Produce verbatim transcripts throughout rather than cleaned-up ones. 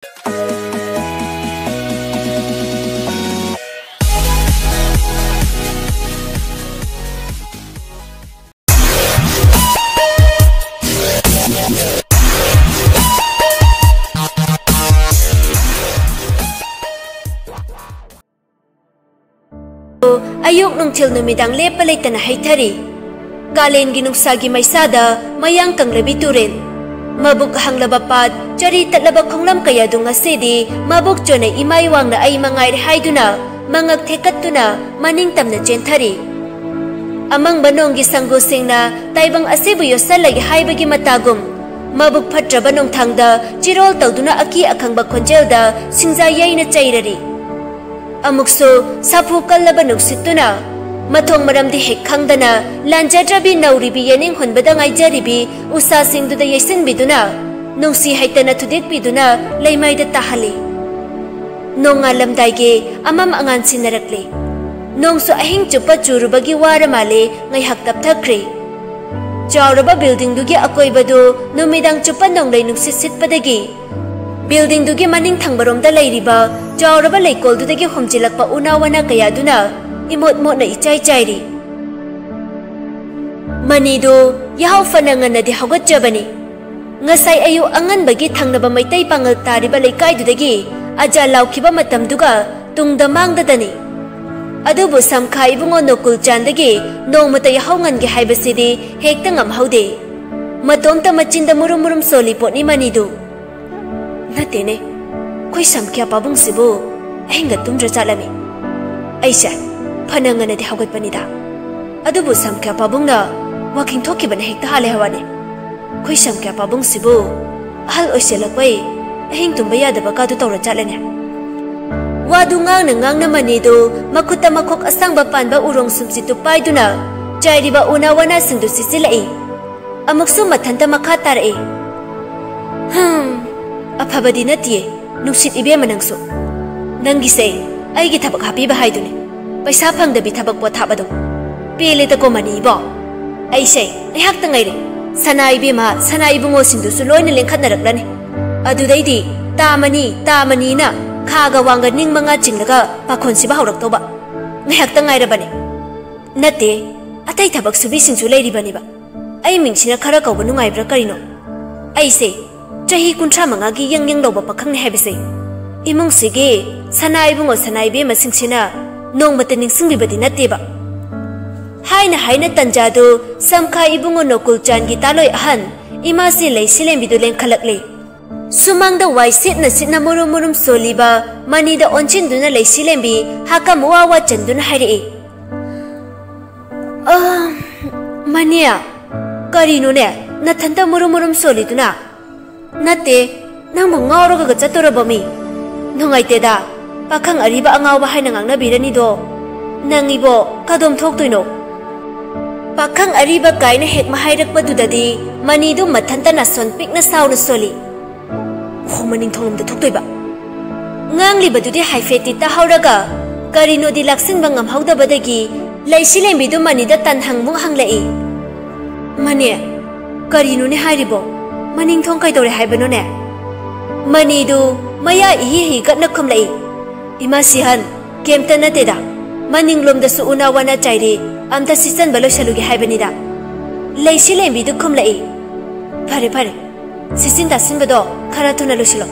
ꯑꯌꯨꯛ ꯅꯨꯡꯊꯤꯜ ꯅꯨꯃꯤꯗꯥꯡ ꯂꯦꯞꯄ ꯂꯩꯇꯅ ꯍꯩꯊꯔꯤ꯫ ꯀꯥꯂꯦꯟꯒꯤ ꯅꯨꯡꯁꯥꯒꯤ ꯃꯩꯁꯥꯗ ꯃꯌꯥꯡ ꯀꯪꯂꯕꯤ ꯇꯨꯔꯦꯜ, ꯃꯕꯨꯛ ꯍꯥꯡꯂꯕ ꯄꯥꯠ, ꯆꯔꯤ ꯇꯠꯂꯕ ꯈꯣꯡꯂꯝ ꯀꯌꯥꯗꯨ ꯉꯁꯤꯗꯤ ꯃꯕꯨꯛ ꯆꯣꯟꯅ ꯏꯃꯥ ꯏꯋꯥꯡꯅ ꯑꯩ ꯃꯉꯥꯏꯔꯦ ꯍꯥꯏꯗꯨꯅ ꯃꯉꯛ ꯊꯦꯛꯀꯠꯇꯨꯅ ꯃꯅꯤꯡ ꯇꯝꯅ ꯆꯦꯟꯊꯔꯤ꯫ ꯑꯃꯪꯕ ꯅꯣꯡꯒꯤ ꯁꯪꯒꯨꯁꯤꯡꯅ ꯇꯥꯏꯕꯪ ꯑꯁꯤꯕꯨ ꯌꯣꯠꯁꯜꯂꯒꯦ ꯍꯥꯏꯕꯒꯤ ꯃꯇꯥꯒꯨꯝ, ꯃꯕꯨꯛ ꯐꯠꯇ꯭ꯔꯕ ꯅꯣꯡꯊꯥꯡꯗ ꯆꯤꯔꯣꯜ ꯇꯧꯗꯨꯅ ꯑꯀꯤ ꯑꯈꯪꯕ ꯈꯣꯟꯖꯦꯜꯗ ꯁꯤꯡꯖꯥ ꯌꯩꯅ ꯆꯩꯔꯔꯤ꯫ ꯑꯃꯨꯛꯁꯨ ꯁꯥꯐꯨ ꯀꯜꯂꯕ ꯅꯨꯡꯁꯤꯠꯇꯨꯅ ꯃꯊꯣꯡ ꯃꯔꯝꯗꯤ ꯍꯦꯛ ꯈꯪꯗꯅ ꯂꯥꯟꯖꯗ꯭ꯔꯕꯤ ꯅꯧꯔꯤꯕꯤ ꯌꯦꯅꯤꯡ ꯍꯨꯟꯕꯗ ꯉꯥꯏꯖꯔꯤꯕꯤ ꯎꯁꯥꯁꯤꯡꯗꯨꯗ ꯌꯩꯁꯤꯟꯕꯤꯗꯨꯅ ꯅꯨꯡꯁꯤ ꯍꯩꯇꯅ ꯊꯨꯗꯦꯛꯄꯤꯗꯨꯅ ꯂꯩꯃꯥꯏꯗ ꯇꯥꯍꯜꯂꯤ꯫ ꯅꯣꯡꯉꯥꯜꯂꯝꯗꯥꯏꯒꯤ ꯑꯃꯝ ꯑꯉꯥꯟ ꯁꯤꯟꯅꯔꯛꯂꯤ꯫ ꯅꯣꯡꯁꯨ ꯑꯍꯤꯡ ꯆꯨꯞꯄ ꯆꯨꯔꯨꯕꯒꯤ ꯋꯥꯔ ꯃꯥꯜꯂꯦ ꯉꯥꯏꯍꯥꯛ ꯇꯞꯊꯈ꯭ꯔꯦ꯫ ꯆꯥꯎꯔꯕ ꯕꯤꯜꯗꯤꯡꯗꯨꯒꯤ ꯑꯀꯣꯏꯕꯗꯨ ꯅꯨꯃꯤꯗꯥꯡ ꯆꯨꯞꯄ ꯅꯣꯡꯂꯩ ꯅꯨꯡꯁꯤꯠ ꯁꯤꯠꯄꯗꯒꯤ ꯕꯤꯜꯗꯤꯡꯗꯨꯒꯤ ꯃꯅꯤꯡ ꯊꯪꯕꯔꯣꯝꯗ ꯂꯩꯔꯤꯕ ꯆꯥꯎꯔꯕ ꯂꯩꯀꯣꯜꯗꯨꯗꯒꯤ ꯍꯨꯝꯖꯤꯜꯂꯛꯄ ꯎꯅꯥ ꯋꯥꯅꯥ ꯀꯌꯥꯗꯨꯅ ꯏꯃꯣꯠ ꯃꯣꯠꯅ ꯏꯆꯥꯏ ꯆꯥꯏꯔꯤ꯫ ꯃꯅꯤꯗꯨ ꯌꯥꯍꯧ ꯐꯅ ꯉꯟꯅꯗꯤ ꯍꯧꯒꯠꯆꯕꯅꯤ꯫ ꯉꯁꯥꯏ ꯑꯌꯨꯛ ꯑꯉꯟꯕꯒꯤ ꯊꯪꯅꯕ ꯃꯩꯇꯩ ꯄꯥꯉꯜ ꯇꯥꯔꯤꯕ ꯂꯩꯀꯥꯏꯗꯨꯗꯒꯤ ꯑꯖꯥ ꯂꯥꯎꯈꯤꯕ ꯃꯇꯝꯗꯨꯒ ꯇꯨꯡꯗ ꯃꯥꯡꯗꯗꯅꯤ꯫ ꯑꯗꯨꯕꯨ ꯁꯝꯈꯥ ꯏꯕꯨꯡꯉꯣ ꯅꯣꯀꯨꯜ ꯆꯥꯟꯗꯒꯤ ꯅꯣꯡꯃꯇ ꯌꯥꯍꯧ ꯉꯟꯒꯦ ꯍꯥꯏꯕꯁꯤꯗꯤ ꯍꯦꯛꯇ ꯉꯝꯍꯧꯗꯦ꯫ ꯃꯇꯣꯝꯇ ꯃꯆꯤꯟꯗ ꯃꯨꯔꯨꯝ ꯃꯨꯔꯨꯝ ꯁꯣꯜꯂꯤ ꯄꯣꯠꯅꯤ ꯃꯅꯤꯗꯨ꯫ ꯅꯠꯇꯦꯅꯦ, ꯑꯩꯈꯣꯏ ꯁꯝꯈꯤꯌꯥ ꯄꯥꯕꯨꯡꯁꯤꯕꯨ ꯑꯍꯤꯡꯒ ꯇꯨꯝꯗ꯭ꯔ ꯖꯥꯠꯂꯅꯦ? ꯑꯩꯁꯦ ꯐꯅ ꯉꯟꯅꯗꯤ ꯍꯧꯒꯠꯄꯅꯤꯗ, ꯑꯗꯨꯕꯨ ꯁꯝꯈꯤꯌꯥ ꯄꯥꯕꯨꯡꯅ ꯋꯥꯀꯤꯡ ꯊꯣꯛꯈꯤꯕꯅ ꯍꯦꯛꯇ ꯍꯥꯜꯂꯦ ꯍꯥꯏꯋꯥꯅꯦ꯫ ꯑꯩꯈꯣꯏ ꯁꯝꯈꯤꯌꯥ ꯄꯥꯕꯨꯡꯁꯤꯕꯨ ꯑꯍꯜ ꯑꯣꯏꯁꯤꯜꯂꯛꯄꯩ ꯑꯍꯤꯡ ꯇꯨꯝꯕ ꯌꯥꯗꯕ ꯀꯥꯗꯨ ꯇꯧꯔ ꯖꯥꯠꯂꯅꯦ? ꯋꯥꯗꯨ ꯉꯥꯡꯅ ꯉꯥꯡꯅ ꯃꯅꯤꯗꯨ ꯃꯈꯨꯠꯇ ꯃꯈꯣꯛ ꯑꯁꯥꯡꯕ ꯄꯥꯟꯕ ꯎꯔꯣꯡ ꯁꯨꯝꯁꯤꯠꯇꯨ ꯄꯥꯏꯗꯨꯅ ꯆꯥꯏꯔꯤꯕ ꯎꯅꯥ ꯋꯥꯅꯥꯁꯤꯡꯗꯨ ꯁꯤꯠꯆꯤꯜꯂꯛꯏ꯫ ꯑꯃꯨꯛꯁꯨ ꯃꯊꯟꯇ ꯃꯈꯥ ꯇꯥꯔꯛꯏ꯫ ꯍꯝ, ꯑꯐꯕꯗꯤ ꯅꯠꯇꯤꯌꯦ, ꯅꯨꯡꯁꯤꯠ ꯏꯕꯦꯝꯃ ꯅꯪꯁꯨ꯫ ꯅꯪꯒꯤꯁꯦ ꯑꯩꯒꯤ ꯊꯕꯛ ꯍꯥꯞꯄꯤꯕ ꯍꯥꯏꯗꯨꯅꯤ꯫ ꯄꯩꯁꯥ ꯐꯪꯗꯕꯤ ꯊꯕꯛ ꯄꯣꯊꯥꯕꯗꯣ꯫ ꯄꯦꯜꯂꯦꯗꯀꯣ ꯃꯅꯤ ꯏꯕꯣ꯫ ꯑꯩꯁꯦ ꯉꯥꯏꯍꯥꯛꯇ ꯉꯥꯏꯔꯦ꯫ ꯁꯅꯥ ꯏꯕꯦꯝꯃ, ꯁꯅꯥ ꯏꯕꯨꯡꯉꯣꯁꯤꯡꯗꯨꯁꯨ ꯂꯣꯏꯅ ꯂꯦꯡꯈꯠꯅꯔꯛꯂꯅꯤ꯫ ꯑꯗꯨꯗꯩꯗꯤ ꯇꯥꯃꯅꯤ, ꯇꯥꯃꯅꯤꯅ ꯈꯥꯒ ꯋꯥꯡꯒ ꯅꯤꯡ ꯃꯉꯥ ꯆꯤꯡꯂꯒ ꯄꯥꯈꯣꯟ ꯁꯤꯕ ꯍꯧꯔꯛꯇꯧꯕ꯫ ꯉꯥꯏꯍꯥꯛꯇ ꯉꯥꯏꯔꯕꯅꯦ꯫ ꯅꯠꯇꯦ, ꯑꯇꯩ ꯊꯕꯛ ꯁꯨꯕꯤꯁꯤꯡꯁꯨ ꯂꯩꯔꯤꯕꯅꯦꯕ꯫ ꯑꯩ ꯃꯤꯡꯁꯤꯅ ꯈꯔ ꯀꯧꯕ ꯅꯨꯡꯉꯥꯏꯕ꯭ꯔꯥ ꯀꯔꯤꯅꯣ? ꯑꯩꯁꯦ ꯆꯍꯤ ꯀꯨꯟꯊ꯭ꯔꯥ ꯃꯉꯥꯒꯤ ꯌꯪ ꯌꯪ ꯂꯧꯕ ꯄꯥꯈꯪꯅꯤ ꯍꯥꯏꯕꯁꯦ ꯏꯃꯨꯡꯁꯤꯒꯤ ꯁꯅꯥ ꯏꯕꯨꯡꯉꯣ ꯁꯅꯥ ꯏꯕꯦꯝꯃꯁꯤꯡꯁꯤꯅ ꯅꯣꯡꯃꯇ ꯅꯤꯡꯁꯤꯡꯕꯤꯕꯗꯤ ꯅꯠꯇꯦꯕ꯫ ꯍꯥꯏꯅ ꯍꯥꯏꯅ ꯇꯟꯖꯥꯗꯨ ꯁꯝꯈꯥ ꯏꯕꯨꯡꯉꯣ ꯅꯣꯀꯨꯜ ꯆꯥꯟꯒꯤ ꯇꯥꯂꯣꯏ ꯑꯍꯟ ꯏꯃꯥꯁꯤ ꯂꯩꯁꯤꯂꯦꯝꯕꯤꯗꯨ ꯂꯦꯡꯈꯠꯂꯛꯂꯦ꯫ ꯁꯨꯃꯥꯡꯗ ꯋꯥꯏ ꯁꯤꯠꯅ ꯁꯤꯠꯅ ꯃꯨꯔꯨꯝ ꯃꯨꯔꯨꯝ ꯁꯣꯜꯂꯤꯕ ꯃꯅꯤꯗ ꯑꯣꯟꯁꯤꯟꯗꯨꯅ ꯂꯩꯁꯤꯂꯦꯝꯕꯤ ꯍꯥꯀꯝ ꯋꯥ ꯋꯥ ꯆꯟꯗꯨꯅ ꯍꯥꯏꯔꯛꯏ, "ꯑ, ꯃꯅꯤ, ꯀꯔꯤꯅꯣꯅꯦ ꯅꯊꯟꯇ ꯃꯨꯔꯨꯝ ꯃꯨꯔꯨꯝ ꯁꯣꯜꯂꯤꯗꯨꯅ?" "ꯅꯠꯇꯦ, ꯅꯪꯕꯨ ꯉꯥꯎꯔꯒ ꯆꯠꯇꯣꯔꯕ ꯃꯤ? ꯅꯨꯡꯉꯥꯏꯇꯦꯗ, ꯄꯥꯈꯪ ꯑꯔꯤꯕ ꯑꯉꯥꯎꯕ ꯍꯥꯏꯅ ꯉꯥꯡꯅꯕꯤꯔꯅꯤꯗꯣ꯫ ꯅꯪ ꯏꯕꯣ ꯀꯗꯣꯝ ꯊꯣꯛꯇꯣꯏꯅꯣ?" ꯄꯥꯈꯪ ꯑꯔꯤꯕ ꯀꯥꯏꯅ ꯍꯦꯛ ꯃꯍꯥꯏꯔꯛꯄꯗꯨꯗꯗꯤ ꯃꯅꯤꯗꯨ ꯃꯊꯟꯇ ꯅꯥꯁꯣꯟ ꯄꯤꯛꯅ ꯁꯥꯎꯅ ꯁꯣꯜꯂꯤ꯫ "ꯑꯣ, ꯃꯅꯤꯡ ꯊꯣꯡꯂꯣꯝꯗ ꯊꯣꯛꯇꯣꯏꯕ?" ꯉꯥꯡꯂꯤꯕꯗꯨꯗꯤ ꯍꯥꯏꯐꯦꯠꯇꯤ ꯇꯥꯍꯧꯔꯒ ꯀꯔꯤꯅꯣꯗꯤ ꯂꯥꯛꯁꯤꯟꯕ ꯉꯝꯍꯧꯗꯕꯗꯒꯤ ꯂꯩꯁꯤꯂꯦꯝꯕꯤꯗꯨ ꯃꯅꯤꯗ ꯇꯟꯍꯪꯃꯨꯛ ꯍꯪꯂꯛꯏ꯫ "ꯃꯅꯤ, ꯀꯔꯤꯅꯣꯅꯦ ꯍꯥꯏꯔꯤꯕꯣ? ꯃꯅꯤꯡ ꯊꯣꯡ ꯀꯩꯗꯧꯔꯦ ꯍꯥꯏꯕꯅꯣꯅꯦ?" ꯃꯅꯤꯗꯨ ꯃꯌꯥ ꯏꯍꯤ ꯍꯤꯒꯠꯅ ꯈꯨꯝꯂꯛꯏ꯫ "ꯏꯃꯥ ꯁꯤꯍꯟ, ꯀꯩꯝꯇ ꯅꯠꯇꯦꯗ꯫ ꯃꯅꯤꯡꯂꯣꯝꯗꯁꯨ ꯎꯅꯥ ꯋꯥꯅꯥ ꯆꯥꯏꯔꯤ, ꯑꯝꯇ ꯁꯤꯠꯆꯟꯕ ꯂꯣꯏꯁꯜꯂꯨꯒꯦ ꯍꯥꯏꯕꯅꯤꯗ꯫" ꯂꯩꯁꯤꯂꯦꯝꯕꯤꯗꯨ ꯈꯨꯝꯂꯛꯏ꯫ "ꯐꯔꯦ ꯐꯔꯦ, ꯁꯤꯠꯆꯤꯟ ꯇꯥꯁꯤꯟꯕꯗꯣ ꯈꯔ ꯊꯨꯅ ꯂꯣꯏꯁꯤꯜꯂꯣ꯫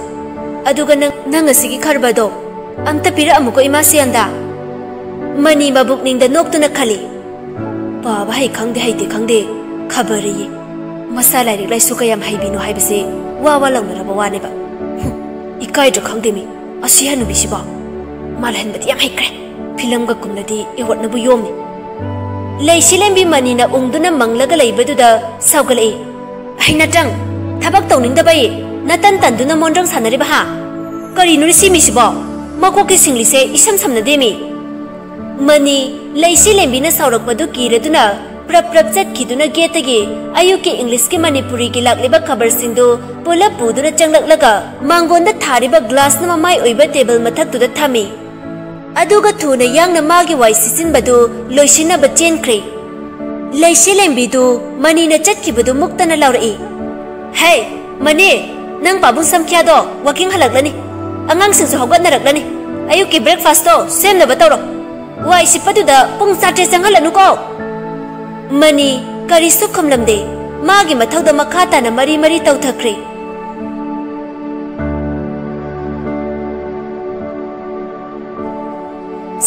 ꯑꯗꯨꯒ ꯅꯪ, ꯅꯪ ꯑꯁꯤꯒꯤ ꯈꯔꯕꯗꯣ ꯑꯝꯇ ꯄꯤꯔꯛꯑꯝꯃꯨꯀꯣ ꯏꯃꯥ ꯁꯤꯍꯟꯗ꯫" ꯃꯅꯤ ꯃꯕꯨꯛꯅꯤꯡꯗ ꯅꯣꯛꯇꯨꯅ ꯈꯜꯂꯤ, "ꯄꯥꯕ ꯍꯩ ꯈꯪꯗꯦ ꯍꯩꯇꯦ ꯈꯪꯗꯦ, ꯈꯕꯔꯌꯦ꯫ ꯃꯁꯥ ꯂꯥꯏꯔꯤꯛ ꯂꯥꯏꯁꯨ ꯀꯌꯥꯝ ꯍꯩꯕꯤꯅꯣ ꯍꯥꯏꯕꯁꯦ ꯋꯥ ꯋꯥ ꯂꯥꯎꯅꯔꯕ ꯋꯥꯅꯦꯕ꯫ ꯍꯨꯝ, ꯏꯀꯥꯏꯗ꯭ꯔꯥ ꯈꯪꯗꯦ ꯃꯤ, ꯑꯁꯤ ꯍꯅꯨꯕꯤꯁꯤꯕꯣ꯫ ꯃꯥꯜꯍꯟꯕꯗꯤ ꯌꯥꯝ ꯍꯩꯈ꯭ꯔꯦ꯫ ꯐꯤꯂꯝꯒ ꯀꯨꯝꯂꯗꯤ ꯑꯦꯋꯥꯔꯗꯅꯕꯨ ꯌꯣꯝꯅꯤ꯫" ꯂꯩꯁꯤꯂꯦꯝꯕꯤ ꯃꯅꯤꯅ ꯎꯪꯗꯨꯅ ꯃꯪꯂꯒ ꯂꯩꯕꯗꯨꯗ ꯁꯥꯎꯒꯠꯂꯛꯏ꯫ "ꯍꯩ ꯅꯇ꯭ꯔꯪ, ꯊꯕꯛ ꯇꯧꯅꯤꯡꯗꯕꯩ ꯅꯇꯟ ꯇꯟꯗꯨꯅ ꯃꯣꯟꯗ꯭ꯔꯪ ꯁꯥꯟꯅꯔꯤꯕ ꯍꯥ? ꯀꯔꯤꯅꯣꯅꯦ ꯁꯤ ꯃꯤꯁꯤꯕꯣ? ꯃꯀꯣꯛꯀꯤ ꯁꯤꯡꯂꯤꯁꯦ ꯏꯁꯝ ꯁꯝꯅꯗꯦ ꯃꯤ꯫" ꯃꯅꯤ, ꯂꯩꯁꯤꯂꯦꯝꯕꯤꯅ ꯁꯥꯎꯔꯛꯄꯗꯨ ꯀꯤꯔꯗꯨꯅ ꯄ꯭ꯔꯞ ꯄ꯭ꯔꯞ ꯆꯠꯈꯤꯗꯨꯅ ꯒꯦꯠꯇꯒꯤ ꯑꯌꯨꯛꯀꯤ ꯏꯪꯂꯤꯁꯀꯤ ꯃꯅꯤꯄꯨꯔꯤꯒꯤ ꯂꯥꯛꯂꯤꯕ ꯈꯕꯔꯁꯤꯡꯗꯨ ꯄꯨꯂꯞ ꯄꯨꯗꯨꯅ ꯆꯪꯂꯛꯂꯒ ꯃꯥꯡꯒꯣꯟꯗ ꯊꯥꯔꯤꯕ ꯒ꯭ꯂꯥꯁꯅ ꯃꯃꯥꯏ ꯑꯣꯏꯕ ꯇꯦꯕꯜ ꯃꯊꯛꯇꯨꯗ ꯊꯝꯃꯤ꯫ ꯑꯗꯨꯒ ꯊꯨꯅ ꯌꯥꯡꯅ ꯃꯥꯒꯤ ꯋꯥꯏ ꯁꯤꯠꯆꯤꯟꯕꯗꯨ ꯂꯣꯏꯁꯤꯟꯅꯕ ꯆꯦꯟꯈ꯭ꯔꯦ꯫ ꯂꯩꯁꯤꯂꯦꯝꯕꯤꯗꯨ ꯃꯅꯤꯅ ꯆꯠꯈꯤꯕꯗꯨ ꯃꯨꯛꯇꯅ ꯂꯥꯎꯔꯛꯏ, "ꯍꯦ, ꯃꯅꯤ, ꯅꯪ ꯄꯥꯕꯨꯡ ꯁꯝꯈ꯭ꯌꯥꯗꯣ ꯋꯥꯀꯤꯡ ꯍꯜꯂꯛꯂꯅꯤ꯫ ꯑꯉꯥꯡꯁꯤꯡꯁꯨ ꯍꯧꯒꯠꯅꯔꯛꯂꯅꯤ꯫ ꯑꯌꯨꯛꯀꯤ ꯕ꯭ꯔꯦꯛꯐꯥꯁꯇꯣ ꯁꯦꯝꯅꯕ ꯇꯧꯔꯣ꯫ ꯋꯥꯏ ꯁꯤꯠꯄꯗꯨꯗ ꯄꯨꯡ ꯆꯥꯇ꯭ꯔꯦꯠ ꯆꯪꯍꯜꯂꯅꯨꯀꯣ꯫ ꯃꯅꯤ ꯀꯔꯤꯁꯨ ꯈꯨꯝꯂꯝꯗꯦ꯫ ꯃꯥꯒꯤ ꯃꯊꯧꯗ ꯃꯈꯥ ꯇꯥꯅ ꯃꯔꯤ ꯃꯔꯤ ꯇꯧꯊꯈ꯭ꯔꯦ꯫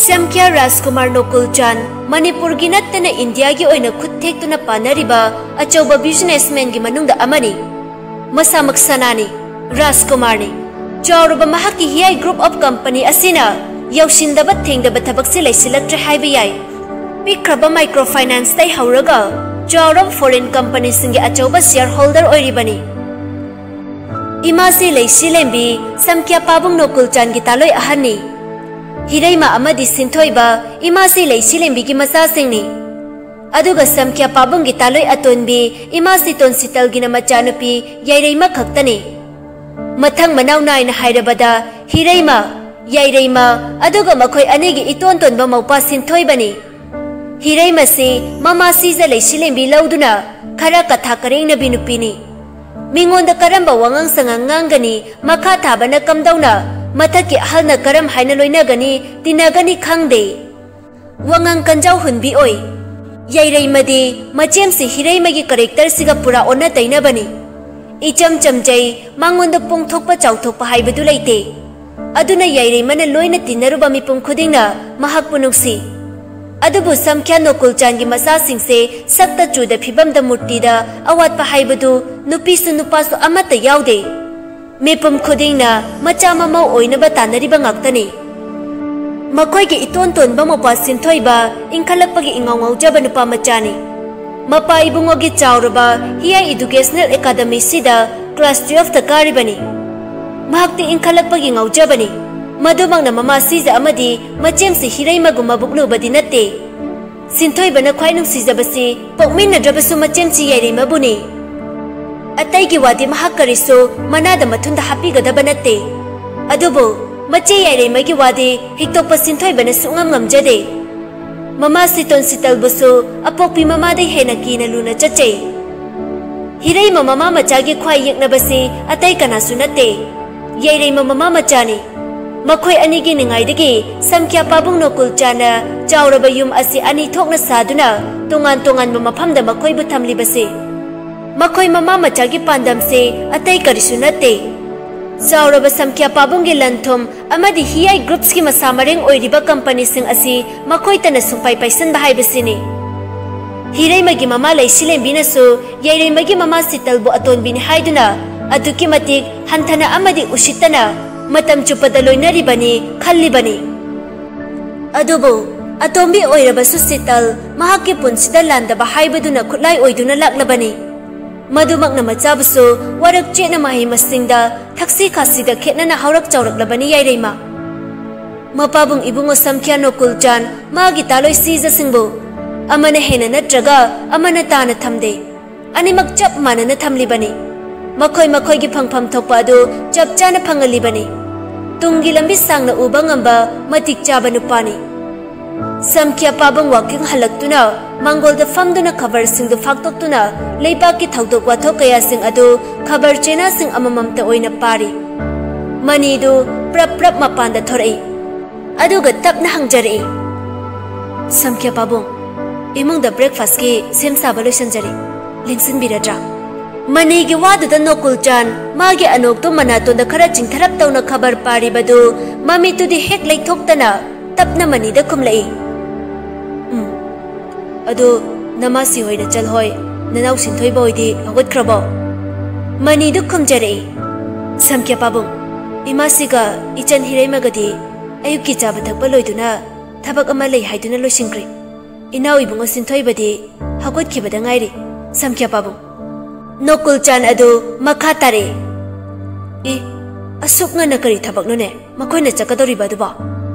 ꯁꯝꯈ꯭ꯌꯥ ꯔꯥꯖꯀꯨꯃꯥꯔ ꯅꯣꯀꯨꯜ ꯆꯥꯟ ꯃꯅꯤꯄꯨꯔꯒꯤ ꯅꯠꯇꯅ ꯏꯟꯗꯤꯌꯥꯒꯤ ꯑꯣꯏꯅ ꯈꯨꯠ ꯊꯦꯛꯇꯨꯅ ꯄꯥꯟꯅꯔꯤꯕ ꯑꯆꯧꯕ ꯕꯤꯖꯤꯅꯦꯁꯃꯦꯟꯒꯤ ꯃꯅꯨꯡꯗ ꯑꯃꯅꯤ꯫ ꯃꯁꯥꯃꯛ ꯁꯅꯥꯅꯤ, ꯔꯥꯖꯀꯨꯃꯥꯔꯅꯤ꯫ ꯆꯥꯎꯔꯕ ꯃꯍꯥꯛꯀꯤ ꯍꯤꯌꯥꯏ ꯒ꯭ꯔꯨꯞ ꯑꯣꯐ ꯀꯝꯄꯅꯤ ꯑꯁꯤꯅ ꯌꯧꯁꯤꯟꯗꯕ ꯊꯦꯡꯗꯕ ꯊꯕꯛꯁꯤ ꯂꯩꯁꯤꯜꯂꯛꯇ꯭ꯔꯦ ꯍꯥꯏꯕ ꯌꯥꯏ꯫ ꯄꯤꯛꯈ꯭ꯔꯕ ꯃꯥꯏꯀ꯭ꯔꯣ ꯐꯥꯏꯅꯥꯟꯁꯇꯩ ꯍꯧꯔꯒ ꯆꯥꯎꯔꯕ ꯐꯣꯔꯦꯟ ꯀꯝꯄꯅꯤꯁꯤꯡꯒꯤ ꯑꯆꯧꯕ ꯁꯤꯌꯔ ꯍꯣꯜꯗꯔ ꯑꯣꯏꯔꯤꯕꯅꯤ꯫ ꯏꯃꯥꯁꯤ ꯂꯩꯁꯤꯂꯦꯝꯕꯤ ꯁꯝꯈ꯭ꯌꯥ ꯄꯥꯕꯨꯡ ꯅꯣꯀꯨꯜ ꯆꯥꯟꯒꯤ ꯇꯥꯂꯣꯏ ꯑꯍꯟꯅꯤ꯫ ꯍꯤꯔꯩꯃ ꯑꯃꯗꯤ ꯁꯤꯟꯊꯣꯏꯕ ꯏꯃꯥꯁꯤ ꯂꯩꯁꯤꯂꯦꯝꯕꯤꯒꯤ ꯃꯆꯥꯁꯤꯡꯅꯤ꯫ ꯑꯗꯨꯒ ꯁꯝꯈ꯭ꯌꯥ ꯄꯥꯕꯨꯡꯒꯤ ꯇꯥꯂꯣꯏ ꯑꯇꯣꯟꯕꯤ ꯏꯃꯥꯁꯤ ꯇꯣꯟꯁꯤꯇꯜꯒꯤꯅ ꯃꯆꯥꯅꯨꯄꯤ ꯌꯥꯏꯔꯩꯃ ꯈꯛꯇꯅꯤ꯫ ꯃꯊꯪ ꯃꯅꯥꯎ ꯅꯥꯏꯅ ꯍꯥꯏꯔꯕꯗ ꯍꯤꯔꯩꯃ, ꯌꯥꯏꯔꯩꯃ, ꯑꯗꯨꯒ ꯃꯈꯣꯏ ꯑꯅꯤꯒꯤ ꯏꯇꯣꯟ ꯇꯣꯟꯕ ꯃꯧꯄꯥ ꯁꯤꯟꯊꯣꯏꯕꯅꯤ꯫ ꯍꯤꯔꯩꯃꯁꯤ ꯃꯃꯥ ꯁꯤꯖ ꯂꯩꯁꯤꯂꯦꯝꯕꯤ ꯂꯧꯗꯨꯅ ꯈꯔ ꯀꯊꯥ ꯀꯔꯦꯡꯅꯕꯤ ꯅꯨꯄꯤꯅꯤ꯫ ꯃꯤꯉꯣꯟꯗ ꯀꯔꯝꯕ ꯋꯥꯉꯥꯡ ꯁꯉꯥꯡ ꯉꯥꯡꯒꯅꯤ, ꯃꯈꯥ ꯊꯥꯕꯅ ꯀꯝꯗꯧꯅ, ꯃꯊꯛꯀꯤ ꯑꯍꯜꯅ ꯀꯔꯝ ꯍꯥꯏꯅ ꯂꯣꯏꯅꯒꯅꯤ, ꯇꯤꯟꯅꯒꯅꯤ ꯈꯪꯗꯦ꯫ ꯋꯥꯉꯥꯡ ꯀꯟꯖꯥꯎ ꯍꯨꯟꯕꯤ ꯑꯣꯏ꯫ ꯌꯥꯏꯔꯩꯃꯗꯤ ꯃꯆꯦꯝꯁꯤ ꯍꯤꯔꯩꯃꯒꯤ ꯀꯔꯦꯛꯇꯔꯁꯤꯒ ꯄꯨꯔꯥ ꯑꯣꯟꯅ ꯇꯩꯅꯕꯅꯤ꯫ ꯏꯆꯝ ꯆꯝꯖꯩ, ꯃꯉꯣꯟꯗ ꯄꯣꯡꯊꯣꯛꯄ ꯆꯥꯎꯊꯣꯛꯄ ꯍꯥꯏꯕꯗꯨ ꯂꯩꯇꯦ꯫ ꯑꯗꯨꯅ ꯌꯥꯏꯔꯩꯃꯅ ꯂꯣꯏꯅ ꯇꯤꯟꯅꯔꯨꯕ ꯃꯤꯄꯨꯝ ꯈꯨꯗꯤꯡꯅ ꯃꯍꯥꯛꯄꯨ ꯅꯨꯡꯁꯤ꯫ ꯑꯗꯨꯕꯨ ꯁꯝꯈ꯭ꯌꯥ ꯅꯣꯀꯨꯜꯆꯥꯟꯒꯤ ꯃꯆꯥꯁꯤꯡꯁꯦ ꯁꯛꯇ ꯆꯨꯗ ꯐꯤꯕꯝꯗ ꯃꯨꯔꯇꯤꯗ ꯑꯋꯥꯠꯄ ꯍꯥꯏꯕꯗꯨ ꯅꯨꯄꯤꯁꯨ ꯅꯨꯄꯥꯁꯨ ꯑꯃꯠꯇ ꯌꯥꯎꯗꯦ꯫ ꯃꯤꯄꯨꯝ ꯈꯨꯗꯤꯡꯅ ꯃꯆꯥ ꯃꯃꯧ ꯑꯣꯏꯅꯕ ꯇꯥꯟꯅꯔꯤꯕ ꯉꯥꯛꯇꯅꯤ꯫ ꯃꯈꯣꯏꯒꯤ ꯏꯇꯣꯟ ꯇꯣꯟꯕ ꯃꯄꯥ ꯁꯤꯟꯊꯣꯏꯕ ꯏꯟꯈꯠꯂꯛꯄꯒꯤ ꯏꯉꯥꯎ ꯉꯥꯎꯖꯕ ꯅꯨꯄꯥ ꯃꯆꯥꯅꯤ꯫ ꯃꯄꯥ ꯏꯕꯨꯡꯉꯣꯒꯤ ꯆꯥꯎꯔꯕ ꯍꯤꯌꯥꯏ ꯏꯗꯨꯀꯦꯁꯅꯦꯜ ꯑꯦꯀꯥꯗꯃꯤꯁꯤꯗ ꯀ꯭ꯂꯥꯁ ꯇꯨꯌꯦꯜꯐꯇ ꯀꯥꯔꯤꯕꯅꯤ꯫ ꯃꯍꯥꯛꯇꯤ ꯏꯟꯈꯠꯂꯛꯄꯒꯤ ꯉꯥꯎꯖꯕꯅꯤ꯫ ꯃꯗꯨꯃꯛꯅ ꯃꯃꯥ ꯁꯤꯖ ꯑꯃꯗꯤ ꯃꯆꯦꯝꯁꯤ ꯍꯤꯔꯩꯃꯒꯨꯝ ꯃꯕꯨꯛ ꯂꯨꯕꯗꯤ ꯅꯠꯇꯦ꯫ ꯁꯤꯟꯊꯣꯏꯕꯅ ꯈ꯭ꯋꯥꯏ ꯅꯨꯡꯁꯤꯖꯕꯁꯤ ꯄꯣꯛꯃꯤꯟꯅꯗ꯭ꯔꯕꯁꯨ ꯃꯆꯦꯝꯁꯤ ꯌꯥꯏꯔꯩꯃꯕꯨꯅꯤ꯫ ꯑꯇꯩꯒꯤ ꯋꯥꯗꯤ ꯃꯍꯥꯛ ꯀꯔꯤꯁꯨ ꯃꯅꯥꯗ ꯃꯊꯨꯟꯗ ꯍꯥꯞꯄꯤꯒꯗꯕ ꯅꯠꯇꯦ꯫ ꯑꯗꯨꯕꯨ ꯃꯆꯦ ꯌꯥꯏꯔꯩꯃꯒꯤ ꯋꯥꯗꯤ ꯍꯤꯛꯇꯣꯛꯄ ꯁꯤꯟꯊꯣꯏꯕꯅ ꯁꯨꯛꯉꯝ ꯉꯝꯖꯗꯦ꯫ ꯃꯃꯥ ꯁꯤꯇꯣꯟ ꯁꯤꯇꯜꯕꯨꯁꯨ ꯑꯄꯣꯛꯄꯤ ꯃꯃꯥꯗꯩ ꯍꯦꯟꯅ ꯀꯤꯅ ꯂꯨꯅ ꯆꯠꯆꯩ꯫ ꯍꯤꯔꯩꯃ ꯃꯃꯥ ꯃꯆꯥꯒꯤ ꯈ꯭ꯋꯥꯏ ꯌꯦꯛꯅꯕꯁꯤ ꯑꯇꯩ ꯀꯅꯥꯁꯨ ꯅꯠꯇꯦ, ꯌꯥꯏꯔꯩꯃ ꯃꯃꯥ ꯃꯆꯥꯅꯤ꯫ ꯃꯈꯣꯏ ꯑꯅꯤꯒꯤ ꯅꯤꯡꯉꯥꯏꯗꯒꯤ ꯁꯝꯈ꯭ꯌꯥ ꯄꯥꯕꯨꯡ ꯅꯣꯀꯨꯜ ꯆꯥꯟꯅ ꯆꯥꯎꯔꯕ ꯌꯨꯝ ꯑꯁꯤ ꯑꯅꯤ ꯊꯣꯛꯅ ꯁꯥꯗꯨꯅ ꯇꯣꯉꯥꯟ ꯇꯣꯉꯥꯟꯕ ꯃꯐꯝꯗ ꯃꯈꯣꯏꯕꯨ ꯊꯝꯂꯤꯕꯁꯤ꯫ ꯃꯈꯣꯏ ꯃꯃꯥ ꯃꯆꯥꯒꯤ ꯄꯥꯟꯗꯝꯁꯤ ꯑꯇꯩ ꯀꯔꯤꯁꯨ ꯅꯠꯇꯦ꯫ ꯆꯥꯎꯔꯕ ꯁꯝꯈ꯭ꯌꯥ ꯄꯥꯕꯨꯡꯒꯤ ꯂꯟ ꯊꯨꯝ ꯑꯃꯗꯤ ꯍꯤꯌꯥꯏ ꯒ꯭ꯔꯨꯞꯁꯀꯤ ꯃꯁꯥ ꯃꯔꯦꯡ ꯑꯣꯏꯔꯤꯕ ꯀꯝꯄꯅꯤꯁꯤꯡ ꯑꯁꯤ ꯃꯈꯣꯏꯇꯅ ꯁꯨꯡꯄꯥꯏ ꯄꯥꯏꯁꯟꯕ ꯍꯥꯏꯕꯁꯤꯅꯤ꯫ ꯍꯤꯔꯩꯃꯒꯤ ꯃꯃꯥ ꯂꯩꯁꯤꯂꯦꯝꯕꯤꯅꯁꯨ ꯌꯥꯏꯔꯩꯃꯒꯤ ꯃꯃꯥ ꯁꯤꯇꯜꯕꯨ ꯑꯇꯣꯟꯕꯤꯅꯤ ꯍꯥꯏꯗꯨꯅ ꯑꯗꯨꯛꯀꯤ ꯃꯇꯤꯛ ꯍꯟꯊꯅ ꯑꯃꯗꯤ ꯎꯁꯤꯠꯇꯅ ꯃꯇꯝ ꯆꯨꯞꯄꯗ ꯂꯣꯏꯅꯔꯤꯕꯅꯤ ꯈꯜꯂꯤꯕꯅꯤ꯫ ꯑꯗꯨꯕꯨ ꯑꯇꯣꯝꯕꯤ ꯑꯣꯏꯔꯕꯁꯨ ꯁꯤꯇꯜ ꯃꯍꯥꯛꯀꯤ ꯄꯨꯟꯁꯤꯗ ꯂꯥꯟꯗꯕ ꯍꯥꯏꯕꯗꯨꯅ ꯈꯨꯠꯂꯥꯏ ꯑꯣꯏꯗꯨꯅ ꯂꯥꯛꯂꯕꯅꯤ꯫ ꯃꯗꯨꯃꯛꯅ ꯃꯆꯥꯕꯨꯁꯨ ꯋꯥꯔꯛ ꯆꯦꯠꯅ ꯃꯍꯩ ꯃꯁꯤꯡꯗ ꯊꯛꯁꯤ ꯈꯥꯁꯤꯗ ꯈꯦꯠꯅꯅ ꯍꯧꯔꯛ ꯆꯥꯎꯔꯛꯂꯕꯅꯤ ꯌꯥꯏꯔꯩꯃ꯫ ꯃꯄꯥꯕꯨꯡ ꯏꯕꯨꯡꯉꯣ ꯁꯝꯈ꯭ꯌꯥ ꯅꯣꯀꯨꯜ ꯆꯥꯟ ꯃꯥꯒꯤ ꯇꯥꯂꯣꯏ ꯁꯤꯖꯁꯤꯡꯕꯨ ꯑꯃꯅ ꯍꯦꯟꯅ ꯅꯠꯇ꯭ꯔꯒ ꯑꯃꯅ ꯇꯥꯅ ꯊꯝꯗꯦ꯫ ꯑꯅꯤꯃꯛ ꯆꯞ ꯃꯥꯟꯅꯅ ꯊꯝꯂꯤꯕꯅꯤ꯫ ꯃꯈꯣꯏ ꯃꯈꯣꯏꯒꯤ ꯐꯪꯐꯝ ꯊꯣꯛꯄ ꯑꯗꯨ ꯆꯞ ꯆꯥꯅ ꯐꯪꯍꯜꯂꯤꯕꯅꯤ꯫ ꯇꯨꯡꯒꯤ ꯂꯝꯕꯤ ꯁꯥꯡꯅ ꯎꯕ ꯉꯝꯕ ꯃꯇꯤꯛ ꯆꯥꯕ ꯅꯨꯄꯥꯅꯤ꯫ ꯁꯝꯈ꯭ꯌꯥ ꯄꯥꯕꯨꯡ ꯋꯥꯀꯤꯡ ꯍꯜꯂꯛꯇꯨꯅ ꯃꯥꯡꯒꯣꯜꯗ ꯐꯝꯗꯨꯅ ꯈꯕꯔꯁꯤꯡꯗꯨ ꯐꯥꯛꯇꯣꯛꯇꯨꯅ ꯂꯩꯕꯥꯛꯀꯤ ꯊꯧꯗꯣꯛ ꯋꯥꯊꯣꯛ ꯀꯌꯥꯁꯤꯡ ꯑꯗꯨ ꯈꯕꯔ ꯆꯦꯅꯥꯁꯤꯡ ꯑꯃꯃꯝꯇ ꯑꯣꯏꯅ ꯄꯥꯔꯤ꯫ ꯃꯅꯤꯗꯨ ꯄ꯭ꯔꯞ ꯄ꯭ꯔꯞ ꯃꯄꯥꯟꯗ ꯊꯣꯔꯛꯏ꯫ ꯑꯗꯨꯒ ꯇꯞꯅ ꯍꯪꯖꯔꯛꯏ, "ꯁꯝꯈ꯭ꯌꯥ ꯄꯥꯕꯨꯡ, ꯏꯃꯨꯡꯗ ꯕ꯭ꯔꯦꯛꯐꯥꯁꯀꯤ ꯁꯦꯝ ꯁꯥꯕ ꯂꯣꯏꯁꯤꯟꯖꯔꯤ, ꯂꯦꯡꯁꯤꯟꯕꯤꯔꯗ꯭ꯔꯥ?" ꯃꯅꯤꯒꯤ ꯋꯥꯗꯨꯗ ꯅꯣꯀꯨꯜ ꯆꯥꯟ ꯃꯥꯒꯤ ꯑꯅꯣꯛꯇꯨ ꯃꯅꯥꯇꯣꯟꯗ ꯈꯔ ꯆꯤꯡꯊꯔꯞ ꯇꯧꯅ ꯈꯕꯔ ꯄꯥꯔꯤꯕꯗꯨ ꯃꯃꯤꯠꯇꯨꯗꯤ ꯍꯦꯛ ꯂꯩꯊꯣꯛꯇꯅ ꯇꯞꯅ ꯃꯅꯤꯗ ꯈꯨꯝꯂꯛꯏ, "ꯎꯝ, ꯑꯗꯨ ꯅꯃꯥꯁꯤ ꯍꯣꯏ, ꯅꯆꯜ ꯍꯣꯏ, ꯅꯅꯥꯎ ꯁꯤꯟꯊꯣꯏꯕ ꯍꯣꯏꯗꯤ ꯍꯧꯒꯠꯈ꯭ꯔꯕꯣ?" ꯃꯅꯤꯗꯨ ꯈꯨꯝꯖꯔꯛꯏ, "ꯁꯝꯈ꯭ꯌꯥ ꯄꯥꯕꯨꯡ, ꯏꯃꯥꯁꯤꯒ ꯏꯆꯟ ꯍꯤꯔꯩꯃꯒꯗꯤ ꯑꯌꯨꯛꯀꯤ ꯆꯥꯕ ꯊꯛꯄ ꯂꯣꯏꯗꯨꯅ ꯊꯕꯛ ꯑꯃ ꯂꯩ ꯍꯥꯏꯗꯨꯅ ꯂꯣꯏꯁꯤꯟꯈ꯭ꯔꯦ꯫ ꯏꯅꯥꯎ ꯏꯕꯨꯡꯉꯣ ꯁꯤꯟꯊꯣꯏꯕꯗꯤ ꯍꯧꯒꯠꯈꯤꯕꯗ ꯉꯥꯏꯔꯤ, ꯁꯝꯈ꯭ꯌꯥ ꯄꯥꯕꯨꯡ꯫" ꯅꯣꯀꯨꯜ ꯆꯥꯟ ꯑꯗꯨ ꯃꯈꯥ ꯇꯥꯔꯛꯏ, "ꯏ, ꯑꯁꯨꯛ ꯉꯟꯅ ꯀꯔꯤ ꯊꯕꯛꯅꯣꯅꯦ ꯃꯈꯣꯏꯅ ꯆꯠꯀꯗꯧꯔꯤꯕ ꯑꯗꯨꯕꯣ?"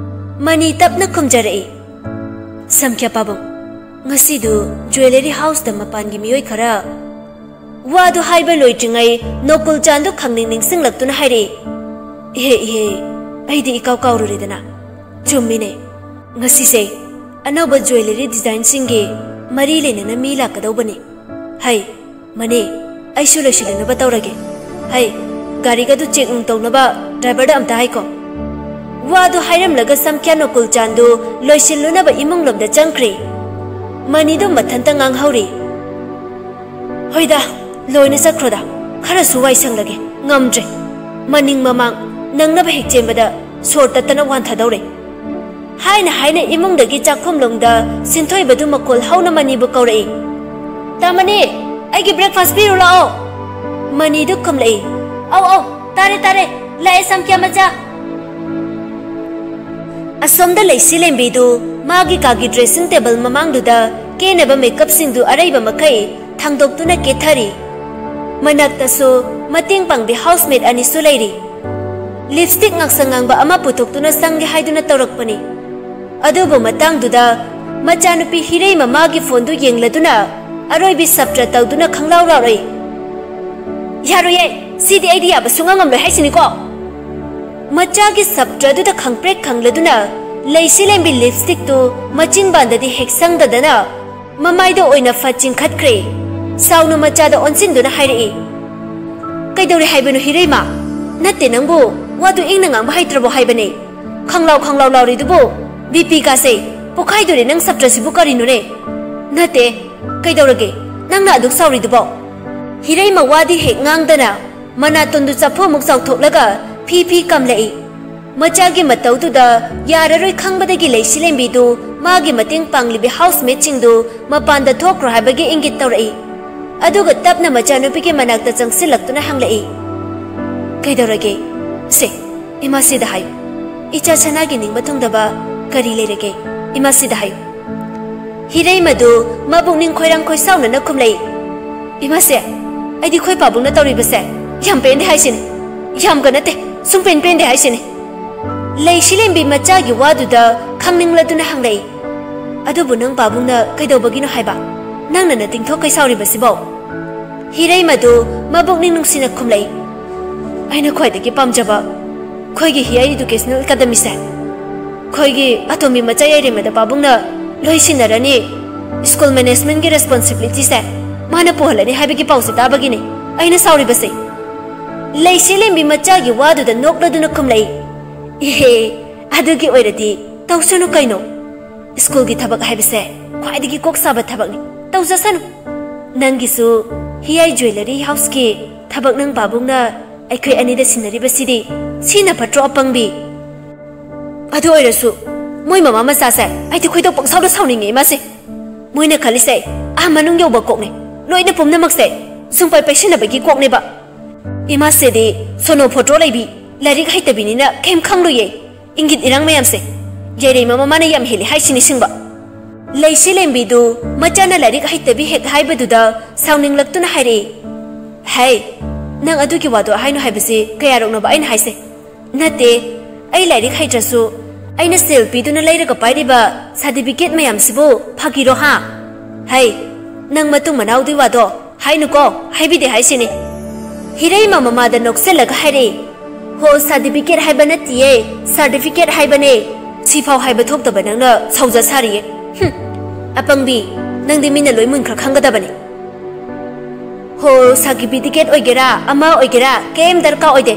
ꯃꯅꯤ ꯇꯞꯅ ꯈꯨꯝꯖꯔꯛꯏ, "ꯁꯝꯈ꯭ꯌꯥ ꯄꯥꯕꯨꯡ, ꯉꯁꯤꯗꯨ ꯖꯨꯋꯦꯂꯔꯤ ꯍꯥꯎꯁꯇ ꯃꯄꯥꯟꯒꯤ ꯃꯤꯑꯣꯏ ꯈꯔ꯫" ꯋꯥꯗꯨ ꯍꯥꯏꯕ ꯂꯣꯏꯗ꯭ꯔꯤꯉꯩ ꯅꯣꯀꯨꯜ ꯆꯥꯟꯗꯨ ꯈꯪꯅꯤꯡ ꯅꯤꯡꯁꯤꯡꯂꯛꯇꯨꯅ ꯍꯥꯏꯔꯛꯏ, "ꯏꯍꯦ, ꯏꯍꯦ, ꯑꯩꯗꯤ ꯏꯀꯥꯎ ꯀꯥꯎꯔꯨꯔꯦꯗꯅ꯫ ꯆꯨꯝꯃꯤꯅꯦ, ꯉꯁꯤꯁꯦ ꯑꯅꯧꯕ ꯖꯨꯋꯦꯂꯔꯤ ꯗꯤꯖꯥꯏꯟꯁꯤꯡꯒꯤ ꯃꯔꯤ ꯂꯩꯅꯅ ꯃꯤ ꯂꯥꯛꯀꯗꯧꯕꯅꯤ꯫ ꯍꯩ, ꯃꯅꯤ, ꯑꯩꯁꯨ ꯂꯣꯏꯁꯤꯜꯂꯨꯅꯕ ꯇꯧꯔꯒꯦ꯫ ꯍꯩ, ꯒꯥꯔꯤꯒꯗꯨ ꯆꯦꯛ ꯅꯨꯡ ꯇꯧꯅꯕ ꯗ꯭ꯔꯥꯏꯚꯔꯗ ꯑꯝꯇ ꯍꯥꯏꯀꯣ꯫ ꯋꯥꯗꯨ ꯍꯥꯏꯔꯝꯂꯒ ꯁꯝꯈ꯭ꯌꯥ ꯅꯣꯀꯨꯜ ꯆꯥꯟꯗꯨ ꯂꯣꯏꯁꯤꯜꯂꯨꯅꯕ ꯏꯃꯨꯡ ꯂꯣꯝꯗ ꯆꯪꯈ꯭ꯔꯦ꯫ ꯃꯅꯤꯗꯨ ꯃꯊꯟꯇ ꯉꯥꯡꯍꯧꯔꯤ꯫ "ꯍꯣꯏꯗ, ꯂꯣꯏꯅ ꯆꯠꯈ꯭ꯔꯣꯗ, ꯈꯔꯁꯨ ꯋꯥꯏ ꯁꯪꯂꯒꯦ꯫ ꯉꯝꯗ꯭ꯔꯦ꯫ ꯃꯅꯤꯡ ꯃꯃꯥꯡ ꯅꯪꯅꯕ ꯍꯦꯛ ꯆꯦꯟꯕꯗ ꯁꯣꯔ ꯇꯠꯇꯅ ꯋꯥꯟꯊꯗꯧꯔꯦ"꯫ ꯍꯥꯏꯅ ꯍꯥꯏꯅ ꯏꯃꯨꯡꯗꯒꯤ ꯆꯥꯛꯈꯨꯝꯂꯣꯝꯗ ꯁꯤꯟꯊꯣꯏꯕꯗꯨ ꯃꯈꯣꯜ ꯍꯧꯅ ꯃꯅꯤꯕꯨ ꯀꯧꯔꯛꯏ꯫ "ꯇꯥꯃꯅꯤ, ꯑꯩꯒꯤ breakfast ꯄꯤꯔꯨ ꯂꯥꯛꯑꯣ"꯫ ꯃꯅꯤꯗꯨ ꯈꯨꯝꯂꯛꯏ꯫ "ꯑꯧ ꯑꯧ, ꯇꯥꯔꯦ ꯇꯥꯔꯦ, ꯂꯥꯛꯑꯦ ꯁꯝꯈ꯭ꯌꯥ ꯃꯆꯥ"꯫ ꯑꯁꯣꯝꯗ ꯂꯩꯁꯤꯂꯦꯝꯕꯤꯗꯨ ꯃꯥꯒꯤ ꯀꯥꯒꯤ dressing table ꯃꯃꯥꯡꯗꯨꯗ ꯀꯦꯅꯕ makeupꯁꯤꯡꯗꯨ ꯑꯔꯩꯕ ꯃꯈꯩ ꯊꯥꯡꯗꯣꯛꯇꯨꯅ ꯀꯦꯊꯔꯤ꯫ ꯃꯅꯥꯛꯇꯁꯨ ꯃꯇꯦꯡ ꯄꯥꯡꯕꯤ housemaid ꯑꯅꯤꯁꯨ ꯂꯩꯔꯤ꯫ Lipstick ꯉꯥꯡꯁꯪ ꯉꯥꯡꯕ ꯑꯃ ꯄꯨꯊꯣꯛꯇꯨꯅ ꯁꯪꯒꯦ ꯍꯥꯏꯗꯨꯅ ꯇꯧꯔꯛꯄꯅꯤ꯫ ꯑꯗꯨꯕꯨ ꯃꯇꯥꯡꯗꯨꯗ ꯃꯆꯥꯅꯨꯄꯤ ꯍꯤꯔꯩꯃ ꯃꯥꯒꯤ phoneꯗꯨ ꯌꯦꯡꯂꯗꯨꯅ ꯑꯔꯣꯏꯕꯤ ꯁꯞꯇ꯭ꯔ ꯇꯧꯗꯨꯅ ꯈꯪꯂꯥꯎ ꯂꯥꯎꯔꯛꯏ꯫ "ꯌꯥꯔꯣꯏꯌꯦ, ꯁꯤꯗꯤ ꯑꯩꯗꯤ ꯌꯥꯕ ꯁꯨꯡꯉꯝ ꯉꯝꯂꯣꯏ ꯍꯥꯏꯁꯤꯅꯤꯀꯣ"꯫ ꯃꯆꯥꯒꯤ ꯁꯞꯇ꯭ꯔꯗꯨꯗ ꯈꯪꯄ꯭ꯔꯦꯛ ꯈꯪꯂꯗꯨꯅ ꯂꯩꯁꯤꯂꯦꯝꯕꯤ lipstickꯇꯨ ꯃꯆꯤꯟꯕꯥꯟꯗꯗꯤ ꯍꯦꯛ ꯁꯪꯗꯗꯅ ꯃꯃꯥꯏꯗ ꯑꯣꯏꯅ ꯐꯠ ꯆꯤꯡꯈꯠꯈ꯭ꯔꯦ꯫ ꯁꯥꯎꯅ ꯃꯆꯥꯗ ꯑꯣꯟꯁꯤꯟꯗꯨꯅ ꯍꯥꯏꯔꯛꯏ꯫ "ꯀꯩꯗꯧꯔꯦ ꯍꯥꯏꯕꯅꯣ ꯍꯤꯔꯩꯃ? ꯅꯠꯇꯦ ꯅꯪꯕꯨ, ꯋꯥꯗꯨ ꯏꯪꯅ ꯉꯥꯡꯕ ꯍꯩꯇ꯭ꯔꯕꯣ ꯍꯥꯏꯕꯅꯦ? ꯈꯪꯂꯥꯎ ꯈꯪꯂꯥꯎ ꯂꯥꯎꯔꯤꯗꯨꯕꯨ? ꯕꯤ ꯄꯤ ꯀꯥꯁꯦ ꯄꯣꯛꯈꯥꯏꯗꯣꯔꯦ ꯅꯪ ꯁꯞꯇ꯭ꯔꯁꯤꯕꯨ ꯀꯔꯤꯅꯣꯅꯦ? ꯅꯠꯇꯦ, ꯀꯩꯗꯧꯔꯒꯦ? ꯅꯪꯅ ꯑꯗꯨꯛ ꯁꯥꯎꯔꯤꯗꯨꯕꯣ?" ꯍꯤꯔꯩꯃ ꯋꯥꯗꯤ ꯍꯦꯛ ꯉꯥꯡꯗꯅ ꯃꯅꯥꯇꯣꯟꯗꯨ ꯆꯐꯨꯃꯨꯛ ꯆꯥꯎꯊꯣꯛꯂꯒ ꯐꯤ ꯐꯤ ꯀꯝꯂꯛꯏ꯫ ꯃꯆꯥꯒꯤ ꯃꯇꯧꯗꯨꯗ ꯌꯥꯔꯔꯣꯏ ꯈꯪꯕꯗꯒꯤ ꯂꯩꯁꯤꯂꯦꯝꯕꯤꯗꯨ ꯃꯥꯒꯤ ꯃꯇꯦꯡ ꯄꯥꯡꯂꯤꯕꯤ housemaidꯁꯤꯡꯗꯨ ꯃꯄꯥꯟꯗ ꯊꯣꯛꯈ꯭ꯔꯣ ꯍꯥꯏꯕꯒꯤ ꯏꯪꯒꯤꯠ ꯇꯧꯔꯛꯏ꯫ ꯑꯗꯨꯒ ꯇꯞꯅ ꯃꯆꯥꯅꯨꯄꯤꯒꯤ ꯃꯅꯥꯛꯇ ꯆꯪꯁꯤꯜꯂꯛꯇꯨꯅ ꯍꯪꯂꯛꯏ, "ꯀꯩꯗꯧꯔꯒꯦ? ꯁꯦ, ꯏꯃꯥꯁꯤꯗ ꯍꯥꯏꯌꯨ꯫ ꯏꯆꯥ ꯁꯅꯥꯒꯤ ꯅꯤꯡꯕ ꯊꯨꯡꯗꯕ ꯀꯔꯤ ꯂꯩꯔꯒꯦ? ꯏꯃꯥꯁꯤꯗ ꯍꯥꯏꯌꯨ"꯫ ꯍꯤꯔꯩꯃꯗꯨ ꯃꯕꯨꯛꯅꯤꯡ ꯈꯣꯏꯔꯥꯡ ꯈꯣꯏꯁꯥꯎꯅꯅ ꯈꯨꯝꯂꯛꯏ, "ꯏꯃꯥꯁꯦ, ꯑꯩꯗꯤ ꯑꯩꯈꯣꯏ ꯄꯥꯕꯨꯡꯅ ꯇꯧꯔꯤꯕꯁꯦ ꯌꯥꯝ ꯄꯦꯟꯗꯦ ꯍꯥꯏꯁꯤꯅꯤ꯫ ꯌꯥꯝꯒ ꯅꯠꯇꯦ, ꯁꯨꯡꯄꯦꯟ ꯄꯦꯟꯗꯦ ꯍꯥꯏꯁꯤꯅꯤ"꯫ ꯂꯩꯁꯤꯂꯦꯝꯕꯤ ꯃꯆꯥꯒꯤ ꯋꯥꯗꯨꯗ ꯈꯪꯅꯤꯡꯂꯗꯨꯅ ꯍꯪꯂꯛꯏ, "ꯑꯗꯨꯕꯨ ꯅꯪ ꯄꯥꯕꯨꯡꯅ ꯀꯩꯗꯧꯕꯒꯤꯅꯣ ꯍꯥꯏꯕ? ꯅꯪꯅ ꯅꯇꯤꯡꯊꯣꯛ ꯀꯩ ꯁꯥꯎꯔꯤꯕꯁꯤꯕꯣ?" ꯍꯤꯔꯩꯃꯗꯨ ꯃꯕꯨꯛꯅꯤꯡ ꯅꯨꯡꯁꯤꯅ ꯈꯨꯝꯂꯛꯏ, "ꯑꯩꯅ ꯈ꯭ꯋꯥꯏꯗꯒꯤ ꯄꯥꯝꯖꯕ ꯑꯩꯈꯣꯏꯒꯤ ꯍꯤꯌꯥꯏ educational academyꯁꯦ, ꯑꯩꯈꯣꯏꯒꯤ ꯑꯇꯣꯝꯕꯤ ꯃꯆꯥ ꯌꯥꯏꯔꯦꯝꯃꯗ ꯄꯥꯕꯨꯡꯅ ꯂꯣꯏ ꯁꯤꯟꯅꯔꯅꯤ꯫ School managementꯀꯤ responsibilityꯁꯦ ꯃꯥꯅ ꯄꯨꯍꯜꯂꯅꯤ ꯍꯥꯏꯕꯒꯤ ꯄꯥꯎꯁꯦ ꯇꯥꯕꯒꯤꯅꯦ ꯑꯩꯅ ꯁꯥꯎꯔꯤꯕꯁꯦ꯫ ꯂꯩꯁꯦꯂꯦꯝꯕꯤ ꯃꯆꯥꯒꯤ ꯋꯥꯗꯨꯗ ꯅꯣꯛꯂꯗꯨꯅ ꯈꯨꯝꯂꯛꯏ, "ꯏꯍꯦ, ꯑꯗꯨꯒꯤ ꯑꯣꯏꯔꯗꯤ ꯇꯧꯁꯅꯨ ꯀꯩꯅꯣ꯫ ꯁ꯭ꯀꯨꯜꯒꯤ ꯊꯕꯛ ꯍꯥꯏꯕꯁꯦ ꯈ꯭ꯋꯥꯏꯗꯒꯤ ꯀꯣꯛ ꯁꯥꯕ ꯊꯕꯛꯅꯤ, ꯇꯧꯖꯁꯅꯨ꯫ ꯅꯪꯒꯤꯁꯨ ꯍꯤꯌꯥꯏ ꯖ꯭ꯋꯦꯂꯔꯤ ꯍꯥꯎꯁꯀꯤ ꯊꯕꯛ ꯅꯪ ꯄꯥꯕꯨꯡꯅ ꯑꯩꯈꯣꯏ ꯑꯅꯤꯗ ꯁꯤꯟꯅꯔꯤꯕꯁꯤꯗꯤ ꯁꯤꯅ ꯐꯠꯇ꯭ꯔꯣ, ꯑꯄꯪꯕꯤ?" ꯑꯗꯨ ꯑꯣꯏꯔꯁꯨ ꯃꯣꯏ ꯃꯃꯥ ꯃꯆꯥꯁꯦ ꯑꯩꯗꯤ ꯈꯣꯏꯗꯧ ꯄꯪꯁꯥꯎꯗ ꯁꯥꯎꯅꯤꯡꯉꯦ ꯏꯃꯥꯁꯦ꯫ ꯃꯣꯏꯅ ꯈꯜꯂꯤꯁꯦ ꯑꯥ ꯃꯅꯨꯡ ꯌꯧꯕ ꯀꯣꯛꯅꯦ, ꯂꯣꯏꯅ ꯄꯨꯝꯅꯃꯛꯁꯦ ꯁꯨꯡꯄꯥꯏ ꯄꯥꯏꯁꯤꯟꯅꯕꯒꯤ ꯀꯣꯛꯅꯦꯕ꯫ ꯏꯃꯥꯁꯦꯗꯤ ꯁꯣꯅꯣ ꯐꯣꯇ꯭ꯔꯣ ꯂꯩꯕꯤ, ꯂꯥꯏꯔꯤꯛ ꯍꯩꯇꯕꯤꯅꯤꯅ ꯀꯩꯝ ꯈꯪꯂꯣꯏꯌꯦ꯫ ꯏꯪꯒꯤꯠ ꯏꯔꯥꯡ ꯃꯌꯥꯝꯁꯦ ꯌꯥꯏꯔꯩ ꯃꯃꯥꯅ ꯌꯥꯝ ꯍꯦꯜꯂꯤ ꯍꯥꯏꯁꯤꯅꯤ ꯁꯤꯡꯕ꯫ ꯂꯩꯁꯦꯂꯦꯝꯕꯤꯗꯨ ꯃꯆꯥꯅ ꯂꯥꯏꯔꯤꯛ ꯍꯩꯇꯕꯤ ꯍꯦꯛ ꯍꯥꯏꯕꯗꯨꯗ ꯁꯥꯎꯅꯤꯡꯂꯛꯇꯨꯅ ꯍꯥꯏꯔꯛꯏ, "ꯍꯩ, ꯅꯪ ꯑꯗꯨꯒꯤ ꯋꯥꯗꯣ ꯍꯥꯏꯅꯨ ꯍꯥꯏꯕꯁꯤ ꯀꯌꯥꯔꯛꯅꯣꯕ ꯑꯩꯅ ꯍꯥꯏꯁꯦ? ꯅꯠꯇꯦ, ꯑꯩ ꯂꯥꯏꯔꯤꯛ ꯍꯩꯇ꯭ꯔꯁꯨ ꯑꯩꯅ ꯁꯦꯜ ꯄꯤꯗꯨꯅ ꯂꯩꯔꯒ ꯄꯥꯏꯔꯤꯕ ꯁꯥꯔꯇꯤꯐꯤꯀꯦꯠ ꯃꯌꯥꯝꯁꯤꯕꯨ ꯐꯥꯒꯤꯔꯣ ꯍꯥ? ꯍꯩ, ꯅꯪ ꯃꯇꯨꯡ ꯃꯅꯥꯎꯗꯨꯏ ꯋꯥꯗꯣ ꯍꯥꯏꯅꯨꯀꯣ, ꯍꯥꯏꯕꯤꯗꯦ ꯍꯥꯏꯁꯤꯅꯤ꯫" ꯍꯤꯔꯩꯃ ꯃꯃꯥꯗ ꯅꯣꯛꯁꯤꯜꯂꯒ ꯍꯥꯏꯔꯛꯏ, "ꯍꯣ, ꯁꯥꯔꯇꯤꯐꯤꯀꯦꯠ ꯍꯥꯏꯕ ꯅꯠꯇꯤꯌꯦ, ꯁꯥꯔꯇꯤꯐꯤꯀꯦꯠ ꯍꯥꯏꯕꯅꯦ꯫ ꯁꯤꯐꯥꯎ ꯍꯥꯏꯕ ꯊꯣꯛꯇꯕ ꯅꯪꯅ ꯁꯥꯎꯖ ꯁꯥꯔꯤꯌꯦ꯫ ꯍꯨꯝ, ꯑꯄꯪꯕꯤ, ꯅꯪꯗꯤ ꯃꯤꯅ ꯂꯣꯏ ꯃꯨꯟꯈ꯭ꯔ ꯈꯪꯒꯗꯕꯅꯦ꯫" "ꯍꯣ, ꯁꯥꯔꯇꯤꯐꯤꯀꯦꯠ ꯑꯣꯏꯒꯦꯔꯥ ꯑꯃ ꯑꯣꯏꯒꯦꯔꯥ ꯀꯩꯝ ꯗꯔꯀꯥꯔ ꯑꯣꯏꯗꯦ꯫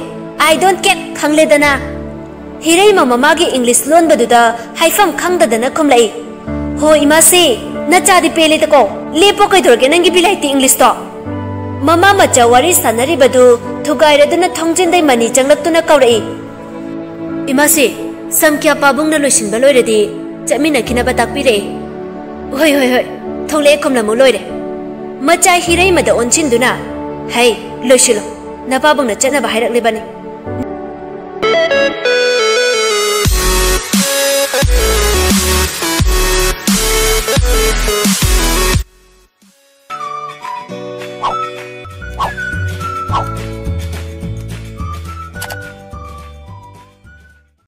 I don't care, ꯈꯪꯂꯦꯗꯅ?" ꯍꯤꯔꯩꯃ ꯃꯃꯥꯒꯤ ꯏꯪꯂꯤꯁ ꯂꯣꯟꯕꯗꯨꯗ ꯍꯥꯏꯐꯝ ꯈꯪꯗꯗꯅ ꯈꯨꯝꯂꯛꯏ, "ꯍꯣ ꯏꯃꯥꯁꯤ, ꯅꯆꯥꯗꯤ ꯄꯦꯜꯂꯦꯗꯀꯣ꯫ ꯂꯦꯞꯄꯣ ꯀꯩꯗꯧꯔꯒꯦ ꯅꯪꯒꯤ ꯕꯤꯂꯥꯏꯇꯤ ꯏꯪꯂꯤꯁꯇꯣ?" ꯃꯃꯥ ꯃꯆꯥ ꯋꯥꯔꯤ ꯁꯥꯟꯅꯔꯤꯕꯗꯨ ꯊꯨꯒꯥꯏꯔꯗꯨꯅ ꯊꯣꯡꯖꯤꯟꯗꯩ ꯃꯅꯤ ꯆꯪꯂꯛꯇꯨꯅ ꯀꯧꯔꯛꯏ, "ꯏꯃꯥꯁꯤ, ꯁꯪꯈ꯭ꯌꯥ ꯄꯥꯕꯨꯡꯅ ꯂꯣꯏꯁꯤꯟꯕ ꯂꯣꯏꯔꯗꯤ ꯆꯠꯃꯤꯟꯅꯈꯤꯅꯕ ꯇꯥꯛꯄꯤꯔꯛꯏ꯫" "ꯍꯣꯏ, ꯍꯣꯏ, ꯍꯣꯏ, ꯊꯣꯛꯂꯛꯑꯦ ꯈꯨꯝꯂꯝꯃꯨ ꯂꯣꯏꯔꯦ꯫" ꯃꯆꯥ ꯍꯤꯔꯩꯃꯗ ꯑꯣꯟꯁꯤꯟꯗꯨꯅ, "ꯍꯩ, ꯂꯣꯏꯁꯤꯜꯂꯣ, ꯅꯄꯥꯕꯨꯡꯅ ꯆꯠꯅꯕ ꯍꯥꯏꯔꯛꯂꯤꯕꯅꯤ꯫